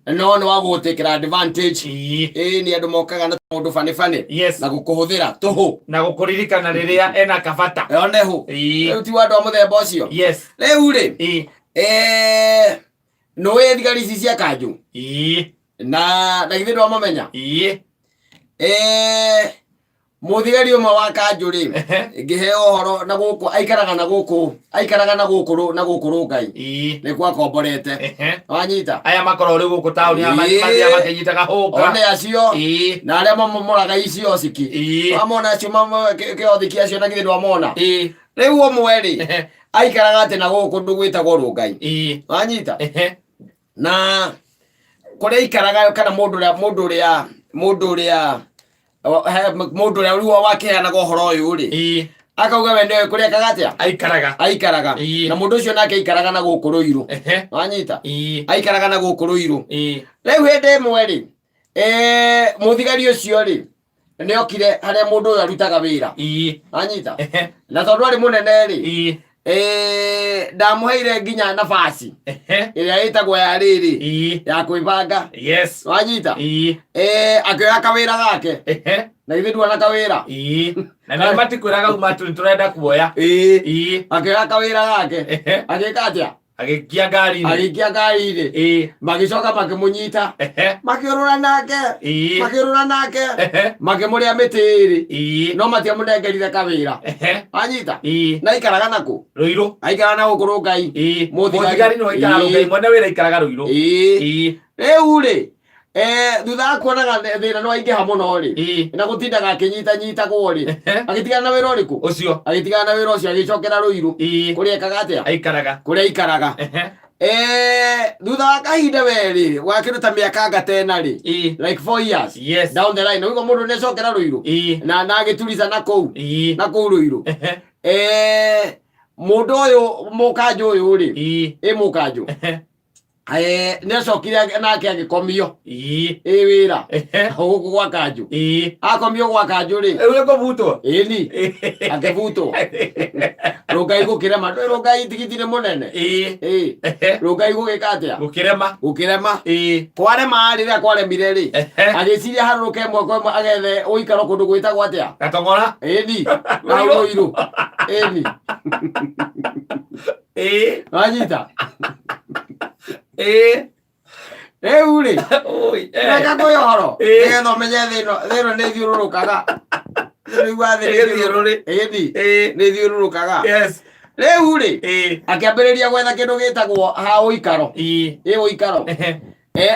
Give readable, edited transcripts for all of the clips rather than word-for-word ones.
No nĩ wa gũgũtĩkĩra advantage. Ĩĩ. Ĩĩ, nĩ andũ mokaga na maũndũ bani bani Yes. na gũkũhũthĩra tũhũ. Na gũkũririkana rĩrĩa ena kabata. One hũ. Rĩu ti wa andũ a mũthemba ũcio. Rĩu rĩ, nũĩ thigari ici cia kanjũ na githĩ ndwamamenya? Mũthigari ũmwe wa kanjũ rĩ, ngĩheo ũhoro na gũkũ aikaraga na gũkũ aikaraga na gũkũ na gũkũ Rũngai, nĩkuo akomborete. Wanyita? Aya makorwo rĩu gũkũ taũni aya mathiaga makĩnyitaga hũka. One acio na arĩa mamomoraga iciociki. Wamona acio kĩothiki acio, na githĩ ndwamona? Rĩu ũmwe rĩ, aikaraga atĩ na gũkũ ndũ gwĩtagwo Rũngai. Wanyita? Na kũrĩa aikaraga, kana mũndũ ũrĩa rĩu wakĩheanaga ũhoro ũyũ rĩ, akauga we nĩoĩ kũrĩa ekaga atĩa, aikaraga. Aikaraga. Na mũndũ ũcio nake aikaraga na gũkũ Rũirũ. Wanyita? Aikaraga na gũkũ Rũirũ. Rĩu hĩndĩ ĩmwe rĩ, mũthigari ũcio rĩ, nĩ okire harĩa mũndũ ũyũ arutaga wĩra. Wanyita? Na tondũ arĩ mũnene rĩ, ndamũheire nginya nabasi ĩrĩa ĩtagwo ya rĩrĩ, ya kwĩbanga. Wanyita? Akĩoya kawĩra gake. Na githĩ nduona kawĩra? Na nĩ matikwĩraga uma tũ tũrenda kuoya. Akĩoya kawĩra gake. Agĩka atĩa? Agĩikia ngari-inĩ. Agĩikia ngari-inĩ. Magĩcoka makĩmũnyita, makĩũrũra nake. Makĩũrũra nake, makĩmũrĩa mĩtĩ ĩrĩ, no matiamũnengerire kawĩra. Wanyita? Na aikaraga nakũ? Rũirũ. Aikaraga na gũkũ Rũngai. Mũthigari. Mũthigari nĩwe aikaraga Rũngai, mwene wĩra aikaraga Rũirũ. Rĩu rĩ, thutha wa kuonaga thĩna nĩ waingĩha mũno rĩ, na gũtindaga akĩnyitanyitagwo rĩ, agĩtigana na wĩra ũrĩkũ? Ũcio. Agĩtigana na wĩra ũcio, agĩcokera Rũirũ, kũrĩa ekaga atĩa? Aikaraga. Kũrĩa aikaraga. Thutha wa kahinda werĩ wa kĩndũ ta mĩaka anga tena rĩ, like 4 years down the line, ũguo mũndũ nĩ acokera Rũirũ na agĩturiza na kũu, na kũu Rũirũ. Mũndũ ũyũ mũkanjũ ũyũ rĩ, ĩ mũkanjũ, nĩ acokire nake agĩkomio ĩ wĩra gũkũ gwa kanjũ. Akomio gwa kanjũ rĩ, Rĩu nĩkũbutwo. Ĩni, akĩbutwo Rũngai gũkĩrema. Ndũĩ Rũngai tigiti nĩ mũnene? Ĩ Rũngai gũgĩka atĩa? Gũkĩrema. Gũkĩrema. Kwarema, rĩrĩa kwaremire rĩ, agĩciria harũrũke ĩmwe kwa ĩmwe agethe ũikaro kũndũ gwĩtagwo atĩa? Gatong'ora. Ĩni, na hau Rũirũ. Ĩni. Wanyita? Rĩu rĩ, Oi. reka kwĩ ũhoro, nĩgetha ũmenye thĩ ĩno nĩ ĩthiũrũrũkaga. Rĩu wa thĩ nĩ Ĩgĩthiũrũrĩ. Ĩni, nĩ ĩthiũrũrũkaga. Rĩu rĩ, akĩambĩrĩria gwetha kĩndũ gĩtagwo ha ũikaro. Ĩ ũikaro.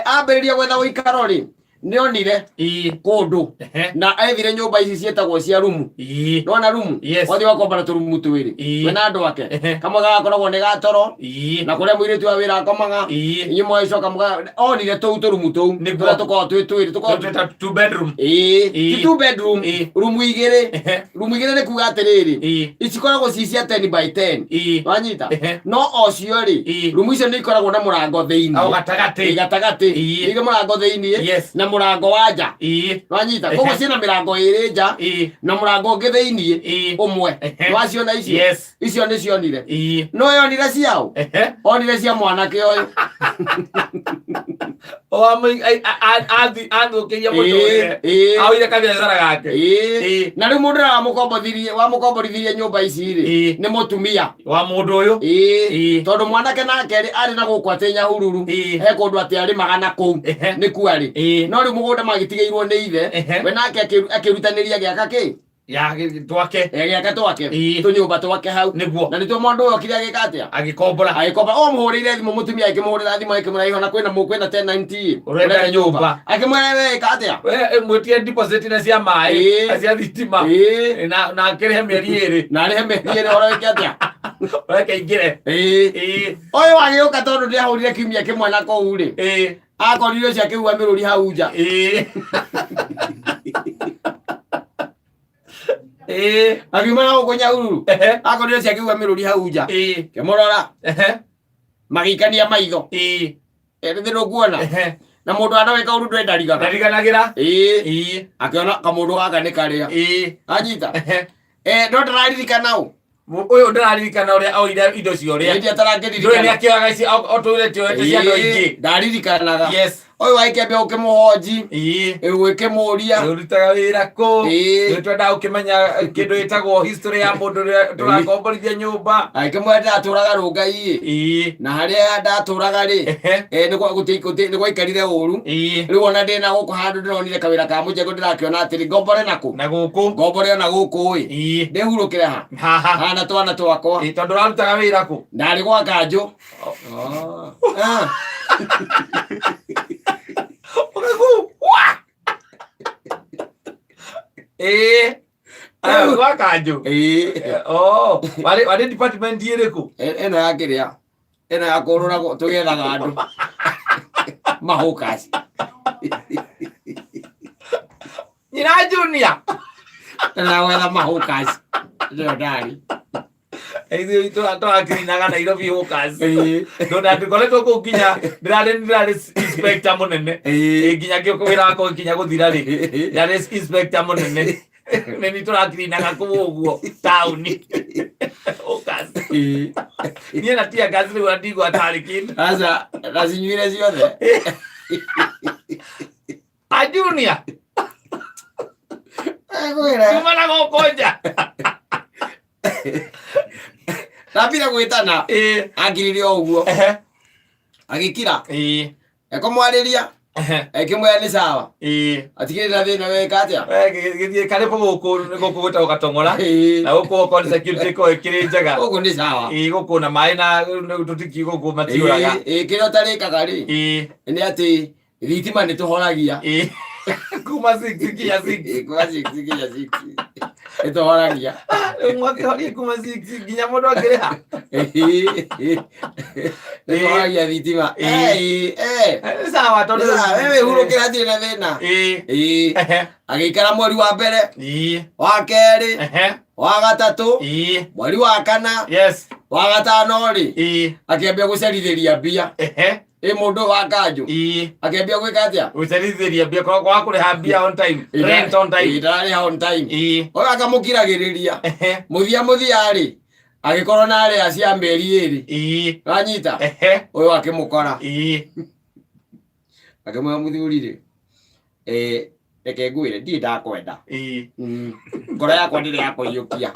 Ambĩrĩria gwetha ũikaro rĩ, nĩonire kũndũ na ethire nyũmba ici ciĩtagwo cia rumu. Nona rumu? Yes. Wathiĩ wakombora tũrumu twĩrĩ, we na andũ ake. Kamwe gagakoragwo nĩ gatoro na kũrĩa mũirĩtu wa wĩra akomaga. Inyuĩ mũgagĩcoka mũga onire tũu tũrumu tũu tũrĩa tũkoragwo twĩ twĩrĩ, tũkoragwo Twĩta two bedroom. Ĩĩ, ti two bedroom, rumu igĩrĩ. Rumu igĩrĩ nĩ kuga atĩrĩrĩ, icikoragwo ci cia 10 by 10. Wanyita? No o cio rĩ, rumu icio nĩ ikoragwo na mũrango thĩinĩ. O gatagatĩ. Ĩ, gatagatĩ. Irĩ mũrango thĩinĩ na mũrango wa nja. Wanyita? Koguo ciĩna mĩrango ĩrĩ nja na mũrango ũngĩ thĩinĩ ũmwe. Waciona icio? Yes. Icio nĩ cionire. No yonire ciao? Onire cia mwanake ũyũ. Athũkĩria mũtũrĩre. Aoire kabiacara gake. Na rĩu mũndũ ũrĩa wamũkombothirie wamũkomborithirie nyũmba ici rĩ, nĩ mũtumia wa mũndũ ũyũ. Tondũ mwanake nake rĩ, arĩ na gũkũ atĩ Nyahururu, he kũndũ atĩ arĩmaga na kũu, nĩkuo arĩ. No rĩu mũgũnda magĩtigĩirwo nĩ ithe. We nake akĩrutanĩria gĩaka kĩ Ya twake. Gĩaka twake, tũnyũmba twake hau. Na nĩtuo mũndũ ũyũ okire agĩka atĩa? Agĩkombora. Agĩkomba. O mũhũrĩire thimũ, mũtumia akĩmũhũrĩra thimũ, akĩmwĩra ihona kwĩna tenant ũrenda nyũmba. Akĩmwĩra we ĩka atĩa? We mwĩtie deposit na cia maĩ na cia thitima, na akĩrĩhe mĩeri 2. Na arĩhe mĩeri 2, ũhoro wĩke atĩa? Reke ingĩre. Ũyũ agĩũka, tondũ ndĩahũrire kiumia kĩmwe na kũu rĩ, akorire ũcio akĩhua mĩrũri hau nja. Akiuma na gũkũ Nyahururu, akorire ũcio akĩhua mĩrũri hau nja. Kĩmũrora, magĩikania maitho. Rĩthĩ ndũkuona na mũndũ anawĩka ũru ndwendarigaga. Ndariganagĩra. Akĩona kamũndũ gaka nĩ karĩa anyita. No ndararirikana ũ. Ũyũ ndĩraririkana ũrĩa oire indo ciorĩa. Ĩndĩ ndũĩ nĩ atarakĩririkana. akĩoyaga ici, o tũire tioete cia andũ aingĩ. Ndaririkanaga. Ũyũ agĩkĩambia gũkĩmũhonji, gũkĩmũria Ũrutaga wĩra kũ? Nĩ twendaga gũkĩmenya kĩndũ gĩtagwo history ya mũndũ ũrĩa tũrakomborithia nyũmba. Agĩkĩmwĩra ndatũraga Rũngai-ĩ, na harĩa ndatũraga rĩ, nĩ gwaikarire ũru. Rĩu ona ndĩ na gũkũ handũ ndĩronire kawĩra ka mũjengo, ndĩrakĩona atĩrĩ, ngombore nakũ? Na gũkũ. Ngombore ona gũkũ ĩ, ndĩhurũkĩre ha haha hana twana twakwa. Tondũ ũrarutaga wĩra kũ? Ndarĩ gwa kanjũ. Ah. Ũgaku- Wa! Ah, gwa kanjũ. Oh, warĩ department ĩrĩkũ? Ĩno ya kĩrĩa, ĩno ya kũrũra, tũgĩethaga andũ mahũkaci. Nyina Junior. Ĩno ya gwetha mahũkaci nĩyo ndarĩ. Ithuĩ tũrakirinaga Nairobi hawkers. Ndona ndikoretwo kũu nginya ndĩrarĩ inspector mũnene. Nginya ngĩũka wĩra wakwa nginya gũthira rĩ, ndarĩ inspector mũnene. Nĩ niĩ tũrakirinaga kũu ũguo taũni. Hawkers. Niĩ na tear gas rĩu ndigua tarĩ kĩndũ. Aca, ndacinyuire ciothe. A Junior. Ngwĩra. Kuma na gũkũ nja. Ndambire gwĩtana. Angiririe o ũguo. Agĩkira. Ekũmwarĩria. Ekĩmwĩra nĩ sawa. Atigĩrĩ na thĩna weka atĩa? Gĩthiĩ karibu gũkũ gũkũ gwĩtagwo Gatong'ora. Na gũkũ okorwo nĩ security ĩkoragwo ĩkĩrĩ njega. Gũkũ nĩ sawa. Gũkũ na maĩ na tũtiki gũkũ matiũraga. Kĩrĩa ũtarĩkaga rĩ, nĩ atĩ thitima nĩ tũhoragia. Kuma 6 nginya 6. Kuma 6 nginya 6 nĩ tũhoragia. Rĩu mwakĩhoria kuma 6 nginya mũndũ akĩrĩha. Nĩ tũhoragia thitima. Nĩ sawa tondũ Nĩ sawa, we wĩhurũkĩra, hatirĩ na thĩna. Agĩikara mweri wa mbere, wa kerĩ, wa gatatũ, mweri wa kana, wa gatano rĩ, akĩambia gũcerithĩria mbia. Ĩ mũndũ wa kanjũ akĩambia gwĩka atĩa? Gũcerithĩria mbia kwa kũrĩha mbia on time, rent on time. Ndararĩha on time. Oyo akamũkiragĩrĩria. Mũthia mũthia rĩ, agĩkorwo na arĩa cia mĩeri 2. Wanyita? Ũyũ akĩmũkora. Akĩmwĩra, mũthuri rĩ, reke ngwĩre, ndirĩ ndakwenda. Ngoro yakwa ndĩrĩ yakũiyũkia.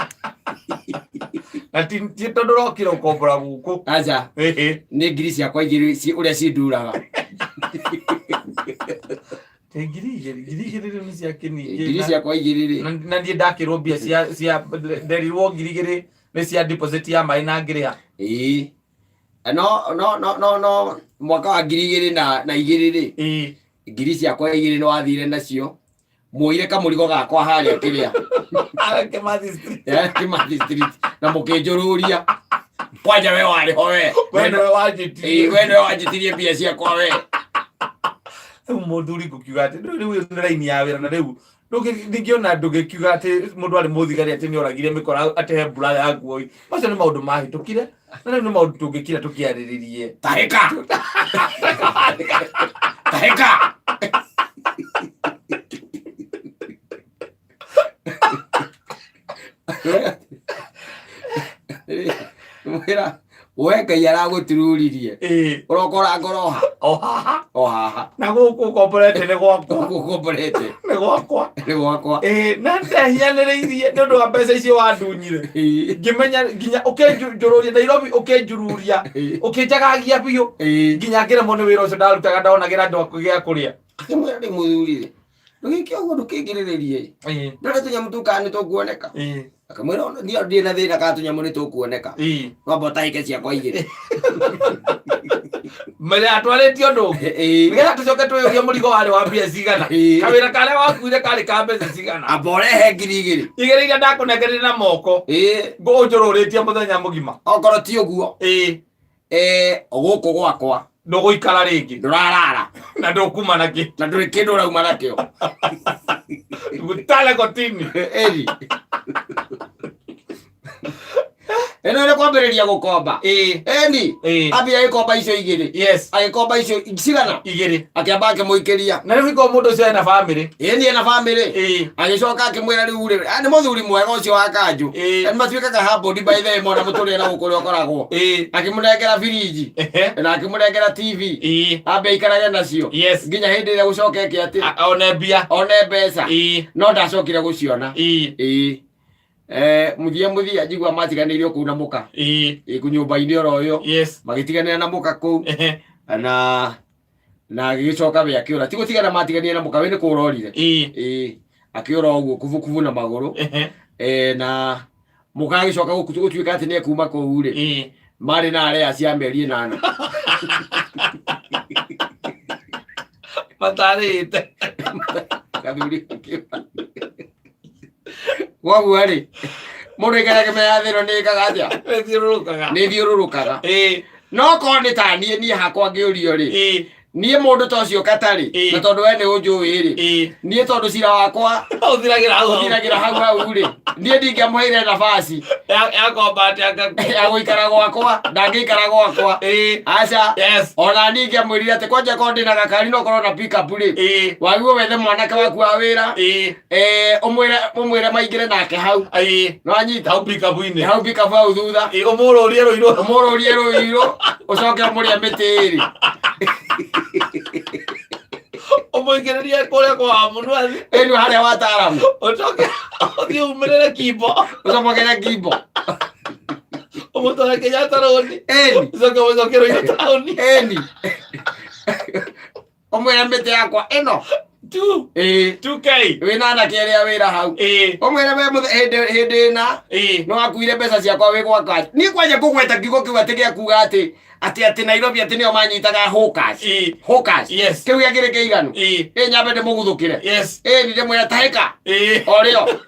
Na ti tondũ ũrokire ũkombora gũkũ. Aca. Nĩ ngiri ciakwa 2 ũrĩa cinduraga. Ĩ, 2000, 2000 rĩu nĩ cia kĩningĩ. Ngiri ciakwa 2 rĩ. Na niĩ ndakĩrwo mbia cia nderirwo 2000 nĩ cia deposit ya maĩ na ngĩrĩha. Ĩĩ, no no no no no mwaka wa 2002 rĩ, ngiri ciakwa 2 nĩ wathire nacio, muoire kamũrigo gakwa harĩa kĩrĩa Kimathi Street. Kimathi Street, na mũkĩnjũrũria kwanja. We warĩ ho we. We nĩwe wanjĩtirie. Ĩĩ, we nĩwe wanjĩtirie mbia ciakwa we. Rĩu mũthuri ngũkiuga atĩ rĩu nĩ raini ya wĩra, na rĩu ndingĩona ndũgĩkiuga atĩ mũndũ arĩ mũthigari atĩ nĩ oragire mĩkora atĩ he mbura ya nguo. Macio nĩ maũndũ mahĩtũkire, na rĩu nĩ maũndũ tũngĩkira tũkĩarĩrĩrie. Tahĩka, tahĩka. Mwĩra we Ngai aragũtururirie. Ũrokora ngoro ha? O haha. O haha. Na gũkũ ngomborete nĩ gwakwa. Gũkũ ngomborete. Nĩ gwakwa. Nĩ gwakwa. Na ndehianĩrĩirie nĩ ũndũ wa mbeca icio wandunyire. Ngĩmenya nginya ũkĩnjũrũria Nairobi, ũkĩnjururia, ũkĩnjagagia biũ nginya ngĩremwo nĩ wĩra ũcio ndarutaga, ndonagĩra andũ gĩa kũrĩa. Akĩmwĩra, rĩ mũthuri rĩ, ndũgĩke ũguo, ndũkĩngĩrĩrĩrie, ndore tũnyamũ tũu kana nĩ tũkuoneka. Akamwĩra, "Ona niĩ ndirĩ na thĩna kana tũnyamũ nĩ tũkuoneka, wamba ũtahĩke ciakwa 2." Mbere atwarĩtie ũndũ ũngĩ, nĩgetha tũcoke twĩyũrie mũrigo warĩ wa mbia cigana. Kawĩra karĩa wakuire karĩ ka mbeca cigana? Amba ũrehe 2000. 2 iria ndakũnengerire na moko, ngũnjũrũrĩtie mũthenya mũgima. Okorwo ti ũguo, gũkũ gwakwa ndũgũikara rĩngĩ. Ndũrarara. Na ndũkuma na kĩ. Na ndũrĩ kĩndũ ũrauma nakĩo. Gũtale kotini. Ĩri. Ĩno nĩ kwambĩrĩria gũkomba. Eni. Ambia agĩkomba icio igĩrĩ. Yes. Agĩkomba icio cigana? Igĩrĩ. Akĩamba akĩmũikĩria. Na rĩu hingo mũndũ ũcio ena bamĩrĩ. Ĩni ena bamĩrĩ. Agĩcoka akĩmwĩra rĩu rĩ, nĩ mũthuri mwega ũcio wa kanjũ. Na nĩ matuĩkaga humbled by the way mona mũtũrĩre na gũkũ ũrĩa ũkoragwo. Akĩmũnengera birinji. Na akĩmũnengera TV. Ambe aikarage nacio. Yes. Nginya hĩndĩ ĩrĩa gũcoka eke atĩ. One mbia. One mbeca. No ndacokire gũciona. Ĩĩ. Mũthia mũthia njigua matiganĩirio kũu na mũka. Ĩĩ kũ nyũmba-inĩ oro ĩyo. Yes. Magĩtiganĩra na mũka kũu. Na agĩgĩcoka we akĩũra. Ti gũtigana matiganire na mũka, we nĩ kũũra orire. Ĩĩ. Akĩũra ũguo kubukubu na magũrũ. Na mũka agĩcoka gũtuĩka atĩ nĩ ekuma kũu rĩ. Marĩ na area cia mĩeri 8. Matarĩte. Gathuri gakĩũra. Kwoguo rĩ, mũndũ aikara akĩmenyaga thĩ ĩno nĩ ĩkaga atĩa? Nĩthiũrũrũkaga. Nĩ ĩthiũrũrũkaga. No korwo nĩ ta niĩ, niĩ hakwa ngĩũrio rĩ, niĩ mũndũ ta ũcio katarĩ, na tondũ we nĩ ũnjũĩ rĩ, niĩ tondũ cira wakwa Ũthiragĩra hau hau. Ũthiragĩra hau hau rĩ, niĩ ndingĩamũheire nabaci Ya komba atĩ anga- ya gũikara gwakwa, ndangĩikara gwakwa. Aca. Yes. Ona niĩ ingĩamwĩrire atĩ kwanja korwo ndĩna gakari no korwo na pick up rĩ, wagĩrĩirwo wethe mwanake waku wa wĩra, ũmwĩre maingĩre nake hau. No anyita. Hau pick up-inĩ. Hau pick up hau thutha. Ũmũrũrie rũirũ. Ũmũrũrie rũirũ, ũcoke ũmũrĩe mĩtĩ ĩrĩ. Ũmũingĩrĩrie kũrĩa kwa mũnuathi. Ĩnu harĩa wataaramu. Ũcoke ũthiĩ umĩrĩre kimbo. Ũcomokere kimbo. Ũmũtware Kenyatta Road. Ĩni. Ũcoke ũmũcokie Ruiru taũni. Ĩni. Ũmwĩre mĩtĩ yakwa ĩno. Two. Ĩĩ. 2K. Wĩna anake arĩa wĩra hau. Ĩĩ. Ũmwĩre we hĩndĩ ĩna. Ĩĩ. Nĩ wakuire mbeca ciakwa wĩ gwakwa. Niĩ kwanja ngũgweta kiugo kĩu atĩ gĩa kuga atĩ atĩ Nairobi atĩ nĩo manyitaga hawkers. Ĩĩ. Hawkers. Yes. Kĩu gĩakĩrĩ kĩiganu. Ĩĩ. Ĩĩ nyambe ndĩmũguthũkĩre. Yes. Ĩĩ nĩ ndĩmwĩre tahĩka. Ĩĩ. O rĩo.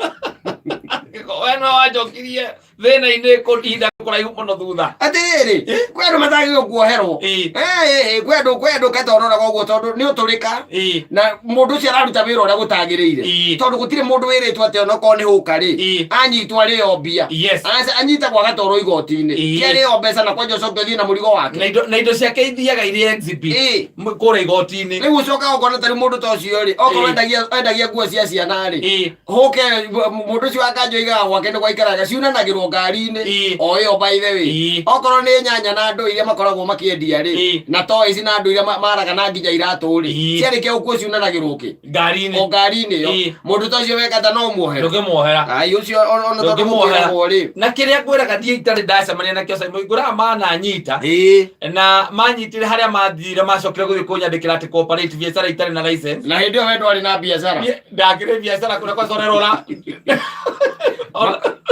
We no wanjokirie thĩna-inĩ ihinda kũraihu mũno thutha. Atĩrĩrĩ, kwĩ andũ matagĩrĩirwo kuoherwo. Ĩĩ. Ĩĩ, kwĩ andũ, kwĩ andũ ketonoraga ũguo tondũ nĩ ũtũrĩka. Ĩĩ. Na mũndũ ũcio araruta wĩra ũrĩa gũtagĩrĩire. Ĩĩ. Tondũ gũtirĩ mũndũ wĩrĩtwo atĩ onokorwo nĩ hũka rĩ, Ĩĩ. anyitwo arĩo mbia. Yes. Aca, anyitagwo agatwarwo igoti-inĩ. Ĩĩ. Ti arĩo mbeca na kwanja ũcoke ũthiĩ na mũrigo wake. Na indo ciake ithiaga irĩ exhibit. Ĩĩ. Kũrĩa igoti-inĩ. Rĩu ũcokaga ũkona ta rĩu mũndũ ta ũcio rĩ, okorwo Ĩĩ. endagia nguo cia ciana rĩ, Ĩĩ. hũke mũndũ ũcio wa kanjũ aigaga gwake nĩ gwaikaraga ciunanagĩrwo ngari-inĩ Ĩĩ. o ĩyo by the way. Ĩĩ. Okorwo nĩ nyanya na andũ iria makoragwo makĩendia rĩ, Ĩĩ. na toys na andũ iria maraga na nginya iratũ rĩ, Ĩĩ. ciarĩkia gũkuo ciunanagĩrwo kĩ? Ngari-inĩ. O ngari-inĩ ĩyo. Ĩĩ. Mũndũ ta ũcio weka ta no ũmuohere. Ndũngĩmuohera. Ai ũcio ona tondũ Ndũngĩmuohera. gũkĩragwo rĩ. Na kĩrĩa ngwĩraga niĩ itarĩ ndacemania nakĩo Simon, ngwĩraga mananyita. Ĩĩ. Na manyitire harĩa mathire macokire gũthiĩ kũnyandĩkĩra atĩ corporate biacara itarĩ na license. Na hĩndĩ ĩyo we ndwarĩ na biacara. Niĩ ndakĩrĩ biacara kũrĩa kwa Sorerora.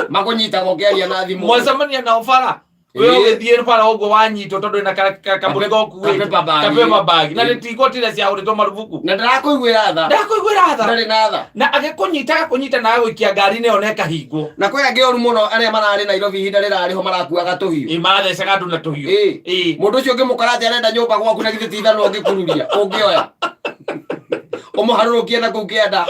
Makũnyitaga ũkĩaria na thimũ. Mwacemania nao bara. We Ĩĩ. ũgĩthiĩ bara ũguo wanyitwo tondũ wĩna kamũrigo ũkuĩte. Ka paper bag. Ka paper bag. Na Ĩĩ. rĩtigotire ciahũrĩtwo marubuku. Na ndarakũiguĩra tha. Ndakũiguĩra tha. Ndarĩ na tha. Na agĩkũnyita agakũnyita na agagũikia ngari-inĩ ĩyo na ĩkahingwo. Na kwĩ angĩ oru mũno arĩa mararĩ Nairobi ihinda rĩrarĩ ho marakuaga tũhiũ. Ĩĩ, marathecaga andũ na tũhiũ. Ĩĩ. Ĩĩ. Mũndũ ũcio ũngĩmũkora atĩ arenda nyũmba gwaku na githĩ ti ithanwa ũngĩkururia, ũngĩoya. Ũmũharũrũkie na kũu kĩanda.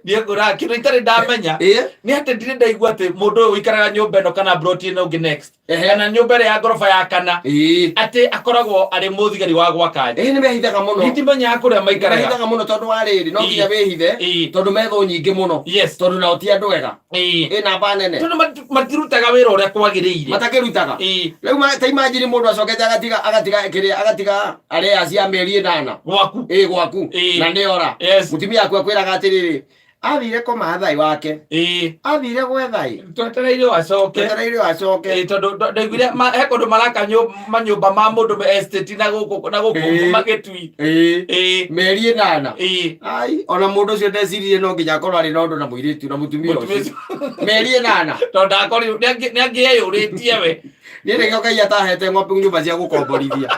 Niĩ ngũraga kĩndũ itarĩ ndamenya Ĩĩ. nĩ atĩ ndirĩ ndaigua atĩ mũndũ ũyũ ũikaraga nyũmba ĩno kana mburoti ĩno ũngĩ next kana nyũmba ĩrĩa ya ngoroba ya kana Ĩĩ. atĩ akoragwo arĩ mũthigari wa gwaka nja. Ĩĩ nĩ mehithaga mũno. Ndimenyaga kũrĩa maikaraga. Mehithaga mũno tondũ wa rĩrĩ no nginya wĩhithe Ĩĩ. tondũ metho nyingĩ mũno. Yes. Tondũ nao ti andũ ega. Ĩĩ. Ĩ namba nene. Tondũ matirutaga wĩra ũrĩa kwagĩrĩire. Matakĩrutaga. Ĩĩ. Rĩu ta imagine mũndũ acokete agatiga agatiga kĩrĩa agatiga arĩa cia mĩeri 8. Gwaku. Ĩĩ gwaku. Ĩĩ. Na nĩ ora. Yes. Mũtumia aku akwĩraga atĩrĩrĩ, athire kũmatha wake. Ĩĩ. Athire gwetha ĩ. Twetereire o acoke. Twetereire o acoke. Ĩĩ, tondũ ndaiguire he kũndũ maraka manyũmba ma mũndũ me estate na gũkũ na gũkũ Ĩĩ. magĩtui. Ĩĩ. Ĩĩ. Mĩeri 8. Ĩĩ. Ai, ona mũndũ ũcio ndeciririe no nginya akorwo arĩ na ũndũ na mũirĩtu na mũtumia Mũtumia ũcio. Mĩeri 8. Tondũ ndakorirwo nĩ angĩeyũrĩtie we. Niĩ nĩkĩo Ngai atahete ng'ombe nyũmba cia gũkomborithia.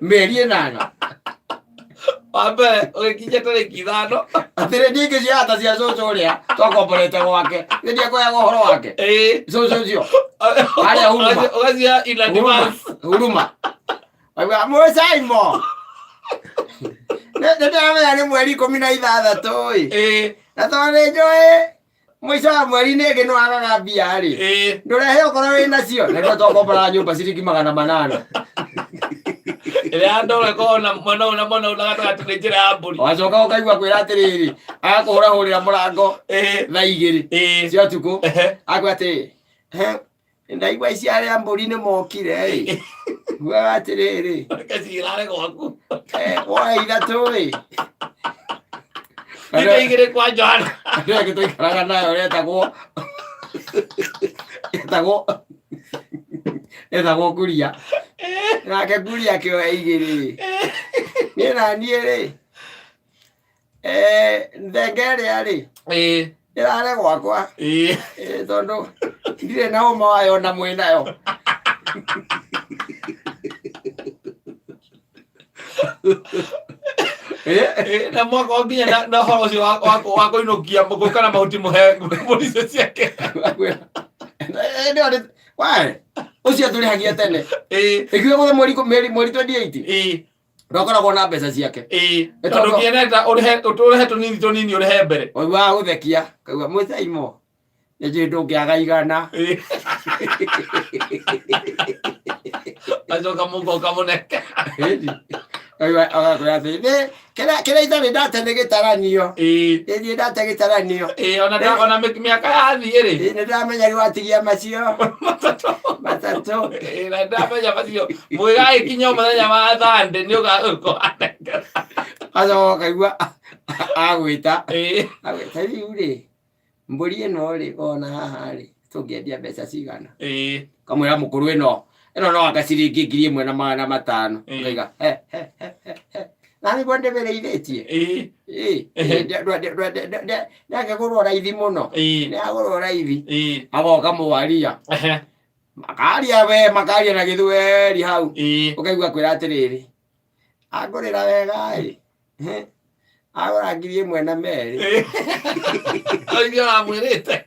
Mĩeri 8. Wa mbere ũgĩkinyia tarĩki 5. Atĩrĩ niĩ ingĩcioya ta cia cũcũ ũrĩa twakomborete gwake. Nĩ ndiakoyaga ũhoro wake. Ĩĩ. Cũcũ ũcio. Harĩa huruma. Ũgacia in Huruma. advance. Huruma. Auga, "Mũĩ Simon." Nĩ ndĩramenya nĩ mweri 16 ĩ. Ĩĩ. Na tondũ nĩ njũĩ Mũico wa mweri nĩ ĩngĩ nĩwagaga mbia rĩ, ndũrehe okorwo wĩ nacio. Na nĩguo twakomboraga nyũmba ciringi 800. Ĩrĩa ya ndoro ĩkoragwo na mwena ũyũ na mwena ũyũ na gatagatĩ nĩ njĩra ya mbũri. Wacoka ũkaigua kwĩra atĩrĩrĩ, agakũhũrahũrĩra mũrango thaa 2 cia ũtukũ, akwĩra atĩrĩ, "He, ndaigua ici arĩa mbũri nĩ mokire ĩ." Ugaga atĩrĩrĩ, Reke cirare gwaku. "Woe ithatũ ĩ." Ite igĩrĩ kwa Johana. Andũ angĩ twaikaraga nayo etagwo Kuria. Nake Kuria akĩoya igĩrĩ. Niĩ na niĩ rĩ, thenge ĩrĩa rĩ, ĩrare gwakwa. Tondũ ndirĩ na ũma wayo na mwĩ nayo. Na mwaka o nginya na ũhoro ũcio wa kũinũkia gũka na mahuti mũhe mbũri icio ciake. Wae, ũcio tũrĩhagia tene. Ĩkiuga gũthe mweri 28. Ndokoragwo na mbeca ciake. Tondũ kĩeneta ũrĩhe ũrĩhe tũnini tũnini ũrĩhe mbere. Waiguaga gũthekia, kaigua mũcaimo. Nĩ njũĩ ndũngĩaga igana. Acoka mũhuko ũkamũnenge. Ĩni. Kaigua agakwĩra atĩ, "Nĩ, kĩrĩa itarĩ ndate nĩ gĩtaranio. Nĩ ndate gĩtaranio." Ona mĩaka yathiĩ rĩ. Nĩ ndamenya rĩu watigia macio. Matatũ. Matatũ. Na ndamenya macio. Mũgĩgagĩkinya o mũthenya wa Thande nĩ ũkanengera. Acoka kaigua agwĩta. Agwĩta rĩu rĩ, mbũri ĩno rĩ, ona haha rĩ, tũngĩendia mbeca cigana? Kamwĩra mũkũrũ ĩno no anga ciringi 1500. Ũkaiga, he, he, he, he, he. Na nĩguo ndĩmĩrĩithĩtie. Ndangĩgũrwo raithi mũno. Nĩagũrwo raithi. Agoka mwaria. Makaria we, makaria na gĩthweri hau. Ũkaigua kwĩra atĩrĩrĩ, angũrĩra wega ĩ. Agũra 1,002. Oithio aramwĩrĩte.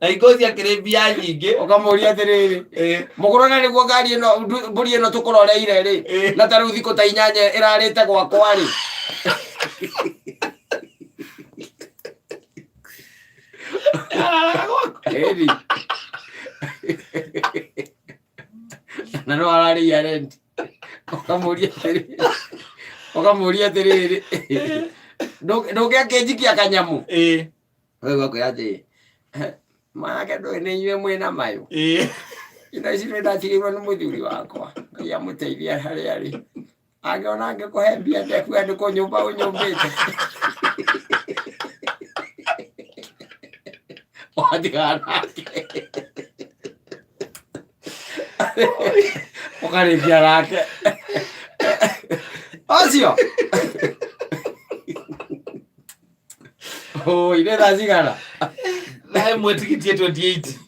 Na hingo ciakĩrĩ mbia nyingĩ. Ũkamũria atĩrĩrĩ, mũkũrũ na nĩguo ngari ĩno mbũri ĩno tũkũroreire rĩ, na ta rĩu thikũ ta 8 ĩrarĩte gwakwa rĩ. Araraga gwaku. Ĩni. Na no ararĩia rent. Ũkamũria atĩrĩrĩ, ũkamũria atĩrĩrĩ, ndũngĩakĩnjikia kanyamũ. Ũkaigua akwĩra atĩ, mwanake ndũĩ nĩ inyuĩ mwĩna mayũ. Indo ici nĩ ndatigĩirwo nĩ mũthuri wakwa. Ngai amũteithie harĩa arĩ. Angĩona angĩkũhe mbia ndekuga nĩ kũnyũmba ũnyũmbĩte. Watigana nake. Ũkarĩkia nake. Ũcio. Oi, nĩ thaa cigana? Thaa ĩmwe tigitie 28.